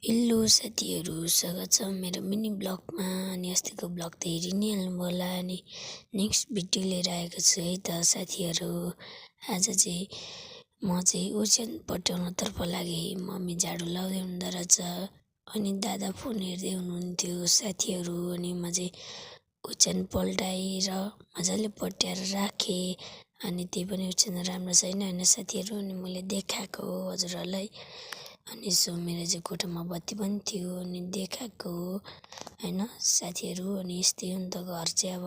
Hello साथीहरू, स्वागत छ मेरो मिनी ब्लगमा। अनि अस्तिको ब्लग त हेरि नै हाल्नु होला। अनि नेक्स्ट भिडियो लिएर आएको छु है त साथीहरू। आज चाहिँ म चाहिँ ओछ्यान पट्याउनतर्फ लागेँ। मम्मी झाडु लाउँदै हुँदो रहेछ अनि दादा फोन हेर्दै हुनुहुन्थ्यो साथीहरू। अनि म चाहिँ ओछ्यान पल्टाएर मजाले पट्याएर राखेँ। अनि त्यही पनि ओछ्यान राम्रो छैन होइन साथीहरू। अनि मैले देखाएको हजुरहरूलाई। अनि सो मेरो चाहिँ कोठामा बत्ती पनि थियो अनि देखाएको होइन साथीहरू। अनि यस्तै हो नि त, घर चाहिँ अब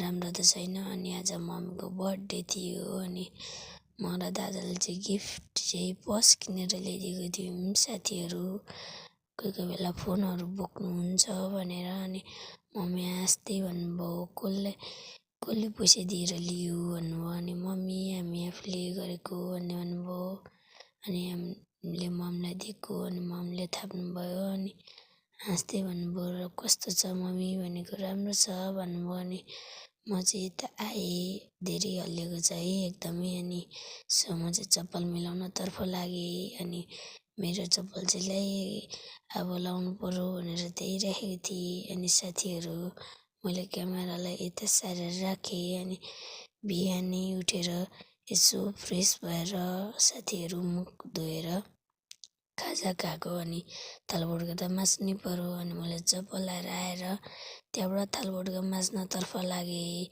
राम्रो त छैन। अनि आज मम्मीको बर्थडे थियो अनि म र दादाले चाहिँ गिफ्ट चाहिँ पर्स किनेर ल्याइदिएको थियौँ साथीहरू। कोही कोही बेला फोनहरू बोक्नुहुन्छ भनेर। अनि मम्मी हाँस्दै भन्नुभयो, कसले पैसा दिएर लियो भन्नुभयो। अनि मम्मी हामी आफूले गरेको भन्ने भन्नुभयो। अनि हामीले मम्मीलाई दिएको अनि मम्मीले थाप्नुभयो। अनि हाँस्दै भन्नुभयो, र कस्तो छ मम्मी भनेको, राम्रो छ भन्नुभयो। अनि म चाहिँ यता आएँ, धेरै हल्लिएको छ है एकदमै। अनि सो म चाहिँ चप्पल मिलाउनतर्फ लागेँ। अनि मेरो चप्पल चाहिँ ल्याएँ, अब लाउनु पर्यो भनेर त्यही राखेको थिएँ। अनि साथीहरू मैले क्यामेरालाई यता सारेर राखेँ। अनि बिहानै उठेर यसो फ्रेस भएर साथीहरू मुख धोएर खाजा खाएको। अनि थालबुडुका त माझ्नै पर्यो। अनि मैले चप्पल लाएर आएर त्यहाँबाट थालबुडुका माझ्नतर्फ लागेँ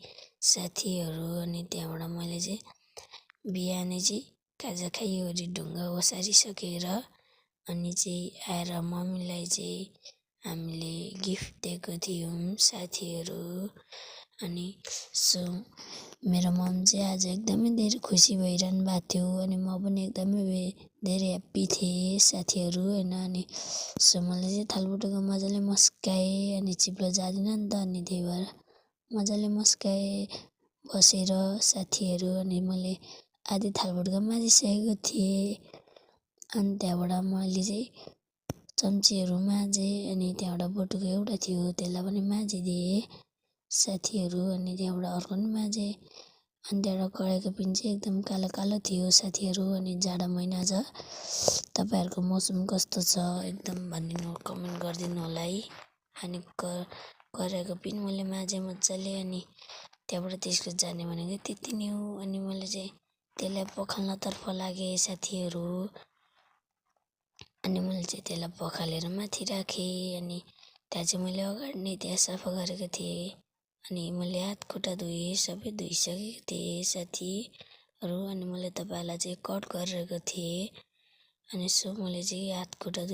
साथीहरू। अनि त्यहाँबाट मैले चाहिँ बिहानै चाहिँ खाजा खाइवरी ढुङ्गा ओसारिसकेर अनि चाहिँ आएर मम्मीलाई चाहिँ हामीले गिफ्ट दिएको थियौँ साथीहरू। अनि सो मेरो मम चाहिँ आज एकदमै धेरै खुसी भइरहनु भएको थियो। अनि म पनि एकदमै धेरै ह्याप्पी थिएँ साथीहरू होइन। अनि सो मैले चाहिँ थालबुटुका मजाले मस्काएँ। अनि चिप्लो जाँदैन नि त, अनि त्यही भएर मजाले मस्काएँ बसेर साथीहरू। अनि मैले आधी थालबुटुका माझिसकेको थिएँ। अनि त्यहाँबाट मैले चाहिँ चम्चीहरू माझेँ। अनि त्यहाँबाट बटुको एउटा थियो त्यसलाई पनि माझिदिएँ साथीहरू। अनि त्यहाँबाट अर्को पनि माझेँ। अनि त्यहाँबाट कराईको पिन चाहिँ एकदम कालो कालो थियो साथीहरू। अनि जाडो महिना छ, तपाईँहरूको मौसम कस्तो छ एकदम भनिदिनु, कमेन्ट गरिदिनु होला है। अनि कराईको पिन मैले माझेँ मजाले। अनि त्यहाँबाट त्यसको जाने भनेको त्यति नै हो। अनि मैले चाहिँ त्यसलाई पखाल्नतर्फ लागेँ साथीहरू। अनि मैले चाहिँ त्यसलाई पखालेर माथि राखेँ। अनि त्यहाँ चाहिँ मैले अगाडि नै त्यहाँ सफा गरेको थिएँ। अनि मैले हात खुट्टा धोएँ, सबै धोइसकेको थिएँ साथीहरू। अनि मैले तपाईँहरूलाई चाहिँ कट गरिरहेको थिएँ। अनि सो मैले चाहिँ हात खुट्टा